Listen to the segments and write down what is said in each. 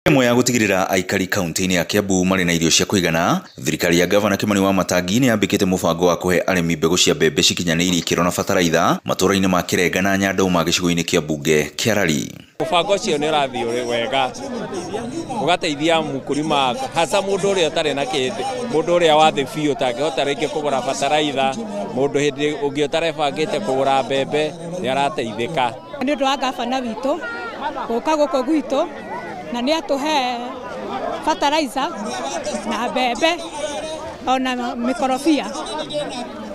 Ĩmwe ya gũtigĩrĩra aikari kaunti-inĩ ya Kiambu marĩ na irio cia kũigana, thirikari ya Gavana Kimani Wamatangi nĩ yambĩkĩte mũbango wa kũhe arĩmi mbegũ cia mbembe cikinyanĩirie ikĩro na bataraitha matũũra-inĩ ma Kĩrenga na Nyandauma gĩcigo-inĩ kĩa mbunge kĩa Rari. Mũbango ũcio nĩ ũrathiĩ wega, ũgateithia mũkulima hasa mũndũ ũrĩa ũtarĩ na kĩndũ, mũndũ ũrĩa wa thĩ biũ ũtangĩhota rĩngĩ kũgũra bataraitha, mũndũ hĩndĩ ũngĩ ũtarebangĩte kũgũra mbembe nĩ arateithĩka. Nĩ ũndũ wa gavana witũ gũka gũkũ gwitũ na nĩ atũhe fertilizer na mbembe ona mĩkorobia,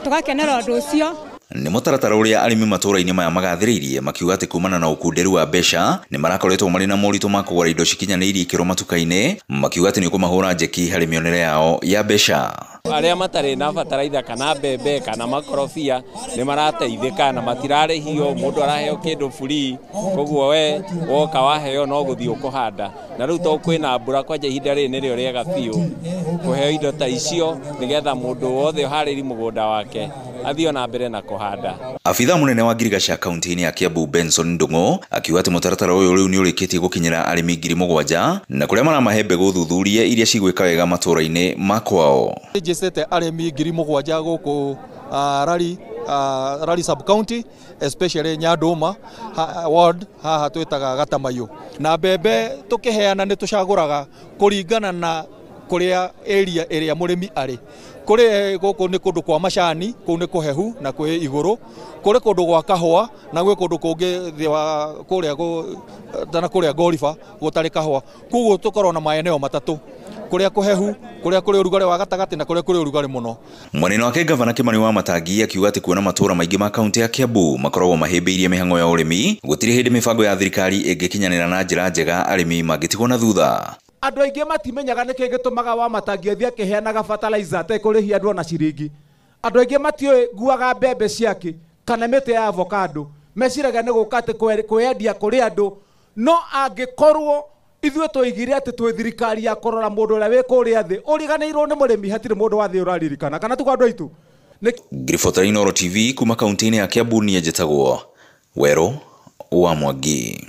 tũgakenera ũndũ ũcio. Nĩ mũtaratara ũrĩa arĩmi matũũra-inĩ maya magathĩrĩirie makiuga atĩ kumana na ũkunderu wa mbeca nĩ marakoretwo marĩ na moritũ ma kũgũra indo cikinyanĩirie ikĩro matuka-inĩ, makiuga atĩ nĩ ũkũmahũra njeki harĩ mĩonere yao ya mbeca. Arĩa matarĩ na bataraitha kana mbembe kana makorobia nĩ marateithĩka na matirarĩhio, mũndũ araheo kĩndũ free, koguo we woka waheo no gũthiĩ ũkũhanda. Na rĩu to kwĩna mbura kwanja ihinda rĩrĩ nĩrĩo rĩega biũ kũheo indo ta icio nĩgetha mũndũ wothe ũharĩri mũgũnda wake athiĩ ona mbere na kũhanda. Abithaa mũnene wa ngirigaca kaunti-inĩ ya Kiambu Benson Ndung'u akiuga atĩ mũtaratara ũyũ rĩu nĩ ũrĩkĩtie gũkinyĩra arĩmi 7,000 na kũrĩa maramahe mbegũ thuthurie iria cigwĩka wega matũũra-inĩ ma kwao. Njĩcĩte arĩmi 7,000 gũkũ Rari sub county, especially Nyandũma ward haha twĩtaga Gatamaiyũ. Na mbembe tũkĩheana nĩ tũcagũraga kũringana na kũrĩa area ĩrĩa mũrĩmi arĩ. Kũrĩ gũkũ nĩ kũndũ kwa macani, kũu nĩ kũhehu na kwĩ igũrũ, kũrĩ kũndũ gwa kahũa na gwĩ kũndũ kũngĩ thĩ wa kũrĩa tana kũrĩa Ngoriba gũtarĩ kahũa. Koguo tũkorwo na maeneo matatũ, kũrĩa kũhehu, kũrĩa kũrĩ ũrugarĩ wa gatagatĩ na kũrĩa kũrĩ ũrugarĩ mũno. Mwena wake Gavana Kimani Wamatangi akiuga atĩ kuona matũũra maingĩ ma kaunti ya Kiambu makoragwo mahĩmbĩirie mĩhang'o ya ũrĩmi, gũtirĩ hĩndĩ mĩbango ya thirikari ĩngĩkinyanĩra na njĩra njega arĩmi mangĩtigwo na thutha. Andũ aingĩ matimenyaga nĩkĩ gĩtũmaga Wamatangi athiĩ akĩheanaga fertilizer atekũrĩhia andũ ona ciringi. Andũ aingĩ matiũĩ nguaga mbembe ciake kana mĩtĩ ya avocado, meciragia nĩ gũka atĩ kwĩyendia kũrĩ andũ, no angĩkorwo ithuĩ tũigire atĩ twĩ thirikari ya kũrora mũndũ ũrĩa wĩ kũrĩa thĩ ũriganĩirwo nĩ mũrĩmi, hatirĩ mũndũ wa thĩ ũraririkana, kana tiguo andũ aitũ? Ngiribota Inooro TV kuma kaunti-inĩ ya Kiambu, niĩ njĩtagwo Werũ wa Mwangi.